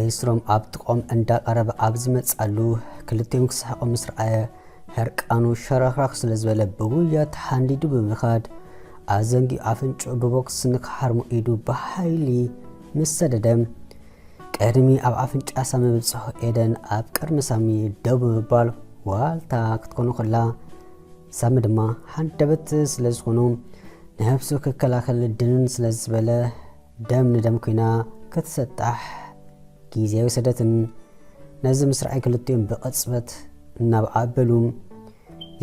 ኤስሮም ኣብ ጥቆም እንዳቀረበ ኣብ ዝመጻሉ፣ ክልቲኦም ክስሕቆ ምስ ረኣየ፣ ሕርቃኑ ሸረኽራኽ ስለ ዝበለ ብጉያ ተሓንዲዱ ብምኻድ፣ ኣዘንጊ ኣፍንጭኡ ብቦክስ ንክሓርሞ ኢዱ ብሓይሊ ምስ ሰደደ፣ ቅድሚ ኣብ ኣፍንጫ ሳሚ ምብጽሑ ኤደን ኣብ ቅድሚ ሳሚ ደው ብምባል ዋልታ ክትኮኖ ከላ፣ ሳሚ ድማ ሓንደበት ስለ ዝኾኑ፣ ንነብሱ ክከላኸል ድንን ስለ ዝበለ፣ ደም ንደም ኮይና ክትሰጣሕ ግዜ ኣይወሰደትን። ነዚ ምስ ረኣየ ክልቲኦም ብቕጽበት እናበኣበሉ፣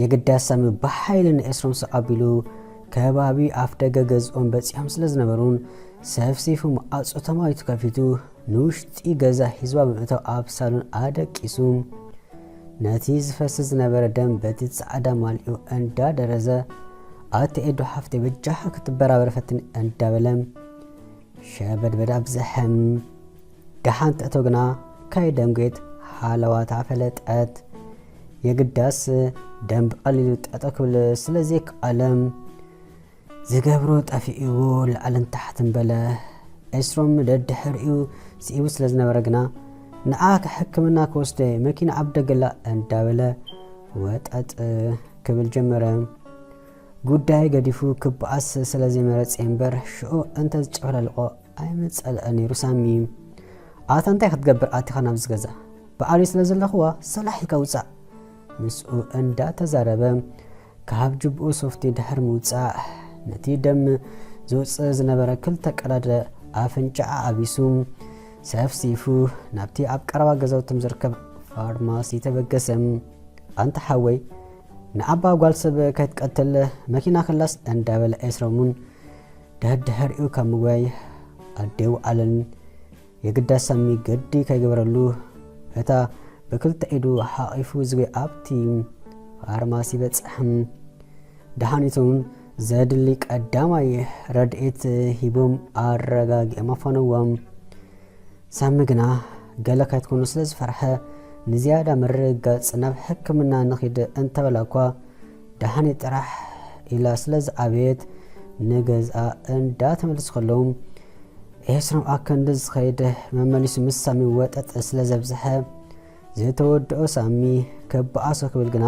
የግዳ ሳሚ ብሓይሊ ንኤስሮም ስቕ ኣቢሉ፣ ከባቢ ኣፍ ደገ ገዝኦም በጺሖም ስለ ዝነበሩን፣ ሰፍሲፉ መኣጹ ተማይቱ ከፊቱ፣ ንውሽጢ ገዛ ሒዝዋ ብምእታው ኣብ ሳሎን ኣደቂሱ፣ ነቲ ዝፈስስ ዝነበረ ደም በቲ ጻዕዳ ማልኡ እንዳደረዘ፣ ኣቲ ኤዱ ሓፍተይ በጃኻ ክትበራበር ፈትን እንዳበለ፣ ሸበድበድ ኣብዝሐ። ደሓን ጠጠው ግና ከይደንጎየት ሓለዋታ ፈለጠት። የግዳስ ደም ብቐሊሉ ጠጠው ክብል ስለ ዘይከኣለ፣ ዝገብሮ ጠፊእዎ ላዕልን ታሕትን በለ። ኤስሮም ደድሕሪኡ ስኢቡ ስለ ዝነበረ ግና፣ ንዓ ሕክምና ክወስደ መኪና ኣብ ደገላ እንዳበለ ወጠጥ ክብል ጀመረ። ጉዳይ ገዲፉ ክበኣስ ስለ ዘይመረጸ እምበር፣ ሽዑ እንተ ዝጨፈላልቆ ኣይምጸልአን ነይሩ ሳሚ። ኣታ እንታይ ክትገብር ኣቲኻ ናብዚ ገዛ? በዓልዩ ስለ ዘለኽዋ ሰላሕ ኢልካ ውጻእ። ምስኡ እንዳተዛረበ፣ ካብ ጅብኡ ሶፍቲ ድሕሪ ምውጻእ፣ ነቲ ደም ዝውጽእ ዝነበረ ክልተ ቀዳደ ኣፍንጫኣ ኣቢሱ፣ ሰፍሲፉ ናብቲ ኣብ ቀረባ ገዛውቶም ዝርከብ ፋርማሲ ተበገሰ። ኣንታ ሓወይ፣ ንዓባ ጓል ሰብ ከይትቀትል መኪና ክላስ እንዳበለ ኤስሮም እውን ደድሕሪኡ ካብ ምጉያይ ኣደይወዓለን። የግዳ ሳሚ ገዲ ከይገበረሉ፣ እታ ብክልተ ኢዱ ሓቒፉ ዝጎይ ኣብቲ ፋርማሲ በጽሐ። ደሓኒቶም ዘድሊ ቀዳማይ ረድኤት ሂቦም ኣረጋጊኦም ኣፋነዎም። ሳሚ ግና ገለ ከይትኮኑ ስለ ዝፈርሐ፣ ንዝያዳ ምርግጋጽ ናብ ሕክምና ንኺድ እንተበላ እኳ፣ ደሓኒ ጥራሕ ኢላ ስለ ዝኣበየት፣ ንገዝኣ እንዳተመለሱ ከለዉ፣ ኤስሮም ኣከንዲ ዝኸይድ መመሊሱ ምስ ሳሚ ወጠጥ ስለ ዘብዝሐ፣ ዝተወድኦ ሳሚ ከበኣሶ ክብል ግና፣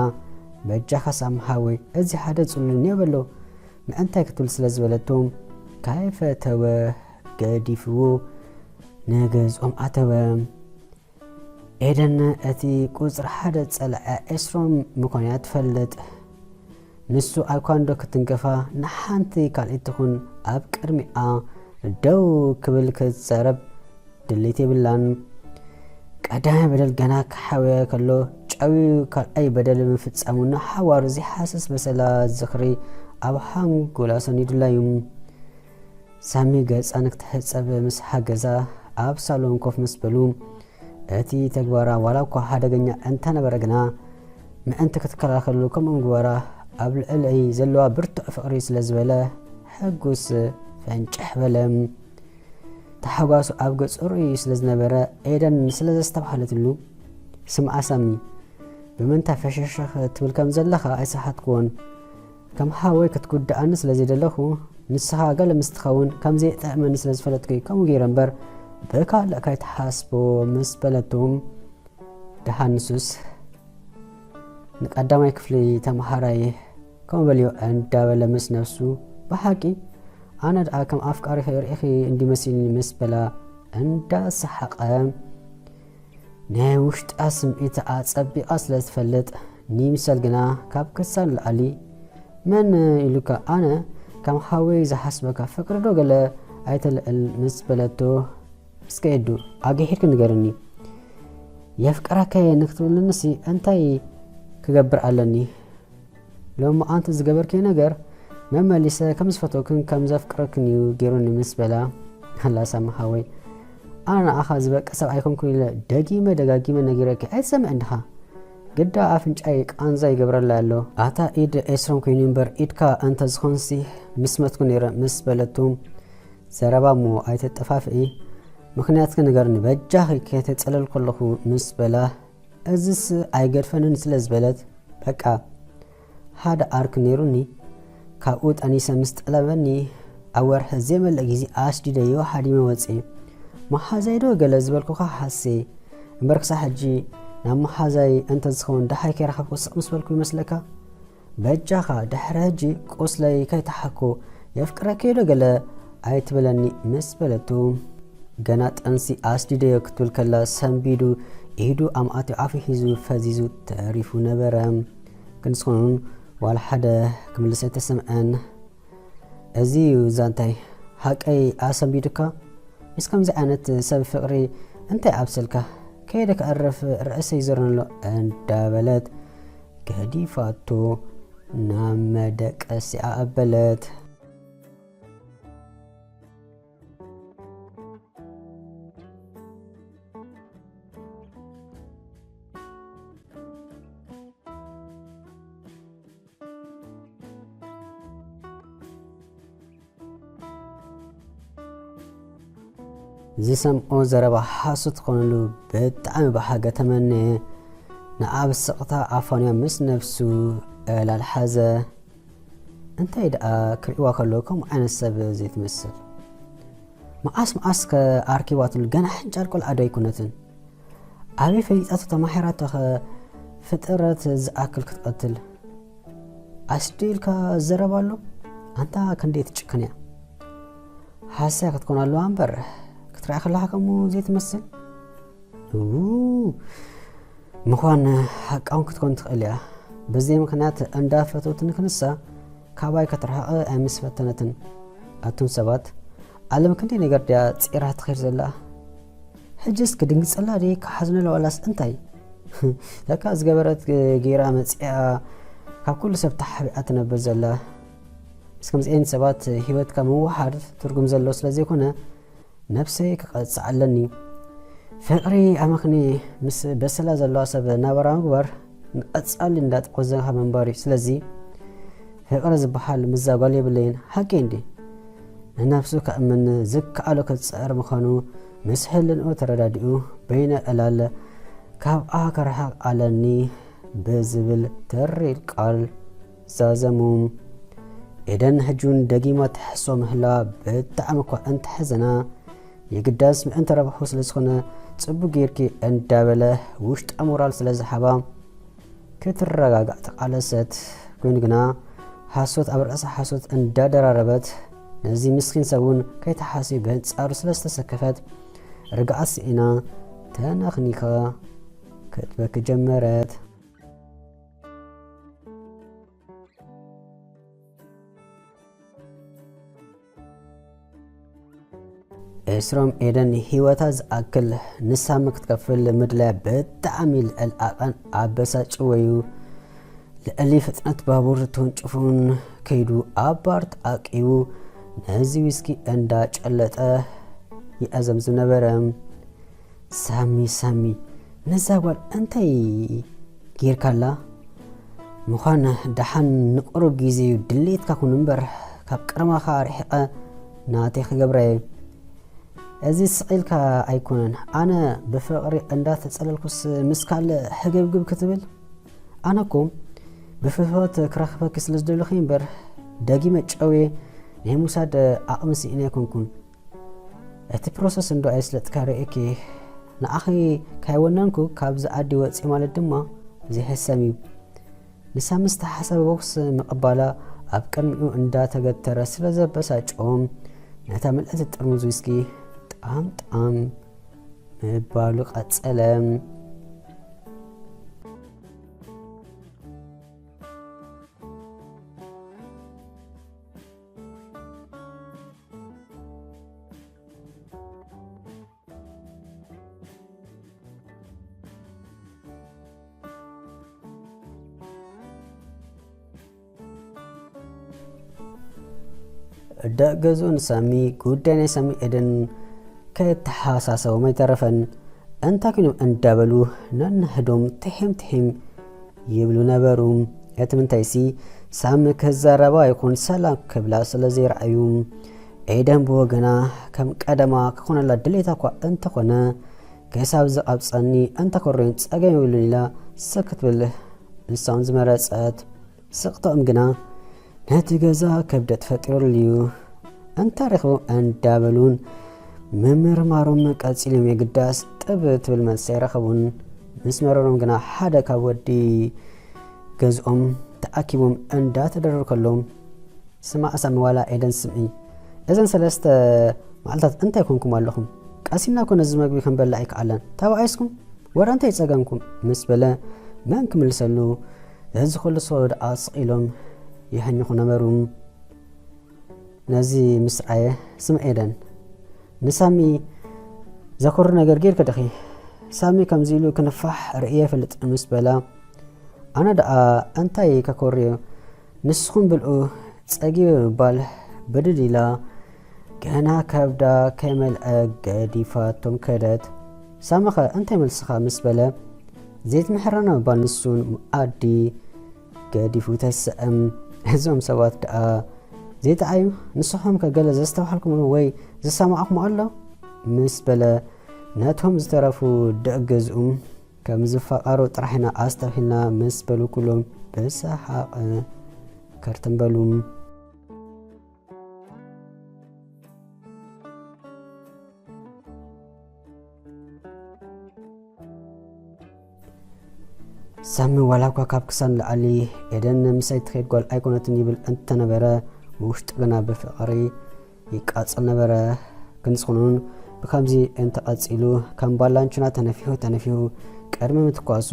በጃኻ ሳሚ ሓወይ፣ እዚ ሓደ ጽሉል እኒኦ በሎ፣ ምእንታይ ክትብል ስለ ዝበለቶ፣ ካይፈተወ ገዲፍዎ ንገዝኦም ኣተወ። ኤደን እቲ ቁጽሪ ሓደ ጸላኢ ኤስሮም ምዃኑ እያ ትፈልጥ። ንሱ ኣይኳንዶ ክትንከፋ ንሓንቲ ካልኣይቲ ትኹን ኣብ ቅድሚኣ ደው ክብል ክትዛረብ ድሌት የብላን። ቀዳማይ በደል ገና ክሓውያ ከሎ ጨውዩ ካልኣይ በደል ምፍጻሙ ንሓዋሩ ዘይሓስስ በሰላ ዝኽሪ ኣብ ሓንጎላ ሰኒዱላ እዩ። ሳሚ ገጻ ንክትሕጸብ ምስ ሓገዛ ኣብ ሳሎን ኮፍ ምስ በሉ፣ እቲ ተግባራ ዋላ እኳ ሓደገኛ እንተነበረ ግና፣ ምእንቲ ክትከላኸሉ ከምኡ ምግባራ ኣብ ልዕለይ ዘለዋ ብርቱዕ ፍቕሪ ስለ ዝበለ፣ ሕጉስ ፈንጭሕ በለ። ታሕጓሱ ኣብ ገጹ ርእዩ ስለ ዝነበረ፣ ኤደን ስለ ዘስተብሃለትሉ፣ ስምዓ ሳሚ፣ ብምንታይ ፈሸሸኽ ትብል ከም ዘለኻ ኣይሰሓትኩዎን። ከም ሓወይ ክትጉድኣኒ ስለ ዘይደለኹ፣ ንስኻ ገለ ምስ ትኸውን ከም ዘይጥዕመኒ ስለ ዝፈለጥኩ እዩ ከምኡ ገይረ እምበር፣ ብካልእ ካይትሓስቦ ምስ በለቱ፣ ደሓን ንሱስ ንቀዳማይ ክፍሊ ተምሃራይ ከምኡ በልዮ እንዳበለ ምስ ነፍሱ፣ ብሓቂ ኣነ ደኣ ከም ኣፍቃሪኺ ርኢኺ እንዲ መሲልኒ ምስ በላ እንዳሰሓቐ፣ ናይ ውሽጣ ስምዒት ኣጸቢቓ ስለ ትፈልጥ፣ ንይምሰል ግና ካብ ክሳድ ንላዕሊ፣ "መን ኢሉካ? ኣነ ከም ሓወይ ዝሓስበካ ፍቅሪ ዶ ገለ ኣይተልዕል?" ምስ በለቶ፣ "እስከ ኤዱ፣ ኣግሒድኪ ንገርኒ። የፍቅረኪ ንክትብልንሲ እንታይ ክገብር ኣለኒ? ሎማዓንቲ ዝገበርክዮ ነገር መመሊሰ ከም ዝፈትወክን ከም ዘፍቅረክን እዩ ገይሩኒ" ምስ በላ፣ "ኣላ ሳሚ ሓወይ፣ ኣነ ንዓኻ ዝበቅዕ ሰብ ኣይኮንኩን ኢለ ደጊመ ደጋጊመ ነጊረኪ ኣይትሰምዕን ዲኻ? ግዳ ኣፍንጫይ ቃንዛ ይገብረላ ኣሎ። ኣታ ኢድ ኤስሮም ኮይኑ እምበር ኢድካ እንተዝኾንሲ ምስ መትኩ ነይረ" ምስ በለቱ፣ "ዘረባ እሞ ኣይተጠፋፍኢ፣ ምኽንያትኪ ንገርኒ በጃኺ ከይተጸለል ከለኹ" ምስ በላ፣ "እዝስ ኣይገድፈንን" ስለ ዝበለት፣ "በቃ፣ ሓደ ዓርኪ ነይሩኒ፣ ካብኡ ጠኒሰ ምስ ጠለበኒ፣ ኣብ ወርሒ ዘይመልእ ግዜ ኣስዲደዮ ሃዲመ ወጽኤ። መሓዛይ ዶ ገለ ዝበልኩኻ ሓሴ? እምበር ክሳብ ሕጂ ናብ መሓዛይ እንተዝኸውን ደሓይ ከይረኸብኩ ስቕ ምስ በልኩ ይመስለካ? በጃኻ ድሕሪ ሕጂ ቁስለይ ከይተሓኮ የፍቅረኪ ዶ ገለ ኣይትበለኒ ምስ በለቱ፣ ገና ጥንሲ ኣስዲደዮ ክትብል ከላ ሰንቢዱ ኢዱ ኣምኣትዮ ኣፉ ሒዙ ፈዚዙ ተሪፉ ነበረ። ክንስኹን ዋላ ሓደ ክምልስ ኣይተሰምዐን። እዚ እዩ ዛንታይ። ሓቀይ ኣሰንቢዱካ? ምስ ከምዚ ዓይነት ሰብ ፍቕሪ እንታይ ኣብሰልካ? ከይደ ክዕርፍ ርእሰይ ይዞረኒ ኣሎ እንዳበለት ገዲፋቶ ናብ መደቀሲኣ ኣበለት። ዝሰምዖ ዘረባ ሓሶት ክኾነሉ ብጣዕሚ ብሓገ ተመነየ። ንኣብ ስቕታ ኣፋንያ ምስ ነፍሱ ዕላል ሓዘ። እንታይ ደኣ ክርእዋ ከሎ ከምኡ ዓይነት ሰብ ዘይትመስል? መዓስ መዓስ ከ ኣርኪባትሉ? ገና ሕንጫል ቆልዓ ዶ ኣይኮነትን? ኣበይ ፈሊጣቶ ተማሒራቶ ኸ ፍጥረት ዝኣክል ክትቐትል? ኣስዲልካ ዘረባ ኣሎ? ኣንታ ክንደይ ትጭክን እያ። ሓስያ ክትኮን ኣለዋ እምበር ክትረኣ ከለኻ ከምኡ ዘይትመስል? ኡ፣ ምዃን ሓቃውን ክትኮን ትኽእል እያ። በዘይ ምኽንያት እንዳፈተውትኒ ክንሳ ካባይ ክትርሕቕ ኣይምስ ፈተነትን። ኣቱም ሰባት፣ ዓለም ክንደይ ነገር ድያ ጺራ ትኸይድ ዘላ? ሕጅስ ክድንግጸላ ድየ ክሓዝነላ ዋላስ እንታይ? ለካ ዝገበረት ገይራ መጺኣ ካብ ኩሉ ሰብ ተሓቢኣ ትነብር ዘላ። ምስ ከምዚአን ሰባት ህይወትካ ምውሓድ ትርጉም ዘለዎ ስለ ዘይኮነ ነብሰይ ክቐጽዕ ኣለኒ። ፍቕሪ ኣመኽኒ ምስ በሰላ ዘለዋ ሰብ ናበራ ምግባር ንቐጻሊ እንዳጠወዘኻ ምንባር እዩ። ስለዚ ፍቕሪ ዝበሃል ምዛጓል የብለይን። ሓቂ እንዲ ንነፍሱ ከእምን ዝከኣሎ ክጽዕር ምዃኑ ምስ ህልንኡ ተረዳዲኡ በይነ ዕላል ካብኣ ክርሕቕ ኣለኒ ብዝብል ተሪር ቃል ዛዘሙ። ኤደን ሕጂ እውን ደጊማ ትሕሶ ምህላዋ ብጣዕሚ እኳ እንተሐዘና፣ የግዳስ ምእንቲ ረብሑ ስለ ዝኾነ ጽቡቅ ጌርኪ እንዳበለ ውሽጣ ሞራል ስለ ዝሃባ ክትረጋጋእ ተቃለሰት። ኮይኑ ግና ሓሶት ኣብ ርእሲ ሓሶት እንዳደራረበት ነዚ ምስኪን ሰብ እውን ከይተሓስዩ በንጻሩ ስለ ዝተሰከፈት ርግኣት ስኢና ተነኽኒኻ ክትበኪ ጀመረት። ኤስሮም ኤደን ህይወታ ዝኣክል ንሳሚ ክትከፍል ምድላያ ብጣዕሚ ልዕል ዓቐን ኣበሳጭዎ እዩ። ልዕሊ ፍጥነት ባቡር ተወንጭፉን ከይዱ ኣብ ባር ተዓቂቡ ነዚ ዊስኪ እንዳጨለጠ ይኣዘምዝም ነበረ። ሳሚ ሳሚ ነዛ ጓል እንታይ ጌርካላ? ምዃን ደሓን ንቕሩብ ግዜ እዩ ድሌትካ ኩን እምበር ካብ ቅርማኻ ርሒቐ ናተይ ክገብረ እየ። እዚ ስቕ ኢልካ ኣይኮነን። ኣነ ብፍቕሪ እንዳተጸለልኩስ ምስ ካልእ ሕግብግብ ክትብል? ኣነ እኮ ብፍትወት ክረኽበኪ ስለ ዝደለኹ እምበር ደጊመ ጨውየ ናይ ምውሳድ ዓቕሚ ስኢነ ኣይኮንኩን። እቲ ፕሮሰስ እንዶ ኣየስለጥካ ርእየኪ ንዓኺ ካይወነንኩ ካብዚ ዓዲ ወፂ ማለት ድማ ዘይሕሰም እዩ። ንሳ ምስ ተሓሰበ ቦክስ ምቕባላ ኣብ ቅድሚኡ እንዳተገተረ ስለ ዘበሳጭኦም ነታ ምልእቲ ጥርሙዝ ዊስኪ ጣም ጣም ምባሉ ቀጸለ። ደቂ ገዝኡ ንሳሚ ጉዳይ ናይ ሳሚ ኤደን ከየተሓሳሰቦም ኣይተረፈን። እንታይ ኮይኖም እንዳበሉ ነንሕዶም ትሒም ትሒም ይብሉ ነበሩ። እቲ ምንታይሲ ሳሚ ክዛረባ ይኹን ሰላም ክብላ ስለ ዘይረኣዩ፣ ኤደን ብወገና ከም ቀደማ ክኾነላ ድሌታ እኳ እንተኾነ፣ ክሳብ ዝቐብጸኒ እንተኮረዩን ጸገም የብሉን ኢላ ስቕ ክትብል ንሳውን ዝመረጸት። ስቕታኦም ግና ነቲ ገዛ ክብደት ፈጢሩሉ እዩ። እንታይ ረኺቦም እንዳበሉን ምምርማሮም ቀጺሎም የግዳስ ጥብ ትብል መልሲ ኣይረኸቡን። ምስ መረሮም ግና ሓደ ካብ ወዲ ገዝኦም ተኣኪቦም እንዳተደረሩ ከለዉ፣ "ስማዕ ሳሚ፣ ዋላ ኤደን ስምዒ፣ እዘን ሰለስተ መዓልታት እንታይ ኮንኩም ኣለኹም? ቀሲና እኮ ነዚ መግቢ ክንበልዕ ኣይከኣለን። ተባኢስኩም? ወረ እንታይ ጸገምኩም?" ምስ በለ፣ መን ክምልሰሉ? እዚ ኩሉ ሰው ደኣ ስቕ ኢሎም ይሕንኹ ነበሩ። ነዚ ምስ ረኣየ፣ "ስምዒ ኤደን፣ ንሳሚ ዘኮሪ ነገር ጌርኪ ዲኺ? ሳሚ ከምዚ ኢሉ ክንፋሕ ርእየ ይፈልጥ?" ምስ በላ፣ ኣነ ደኣ እንታይ ከኮርዮ? ንስኹም ብልኡ ጸጊበ ምባል ብድድ ኢላ፣ ገና ከብዳ ከይመልአ ገዲፋቶም ከደት። ሳሚ ኸ እንታይ መልስኻ? ምስ በለ፣ ዘይትምሕረና ምባል ንሱን መኣዲ ገዲፉ ተስዕም። እዞም ሰባት ደኣ ዘይጠዓዩ? ንስኹም ከ ገለ ዘስተውዓልኩምዎ ወይ ዝሰማዕኩምዎ ኣሎ? ምስ በለ፣ ነቶም ዝተረፉ ደቂ ገዝኡ ከም ዝፋቐሩ ጥራሕ ኢና ኣስተብሂልና ምስ በሉ፣ ኩሎም ብሰሓቕ ከርተም በሉ። ሳሚ ዋላ እኳ ካብ ክሳን ንላዕሊ ኤደን ምሳይ ትኸይድ ጓል ኣይኮነትን ይብል እንተነበረ፣ ውሽጡ ግና ብፍቕሪ ይቃጸል ነበረ። ግን ዝኾኑን ብከምዚ እንተቐጺሉ፣ ከም ባላንቹና ተነፊሑ ተነፊሑ ቅድሚ ምትኳሱ፣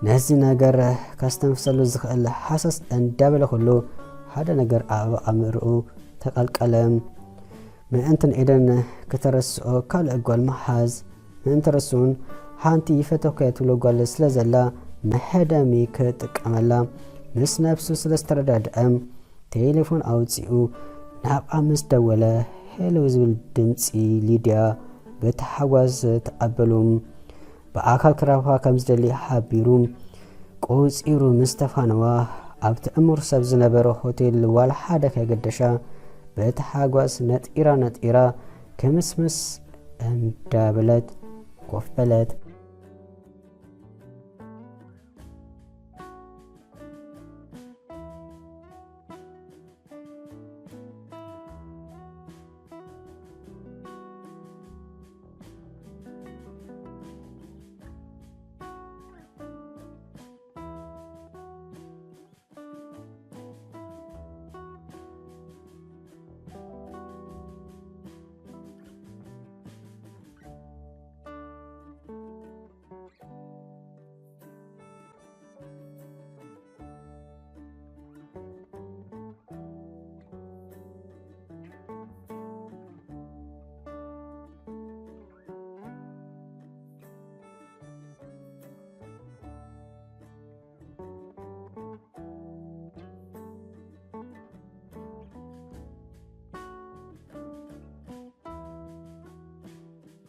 ነዚ ነገር ከስተንፍሰሉ ዝኽእል ሃሰስ እንዳበለ ከሎ፣ ሓደ ነገር ኣብ ኣእምሮኡ ተቐልቀለ። ምእንቲ ንኤደን ከተረስኦ ካልእ ጓል ምሓዝ፣ ምእንቲ ርእሱን ሓንቲ ይፈተኩያ ትብሎ ጓል ስለ ዘላ፣ መሀደሚ ክጥቀመላ ምስ ነብሱ ስለ ዝተረዳድአ፣ ቴሌፎን ኣውጺኡ ናብኣ ምስ ደወለ፣ ሄሎ ዝብል ድምጺ ሊድያ ብታሕጓስ ተቐበሉ። ብኣካል ክራኸባ ከም ዝደሊ ሓቢሩ፣ ቆጺሩ ምስ ተፋነዋ፣ ኣብቲ ዕሙር ሰብ ዝነበሮ ሆቴል ዋላ ሓደ ከይገደሻ፣ ብታሕጓስ ነጢራ ነጢራ፣ ክምስምስ እንዳበለት ኮፍ በለት።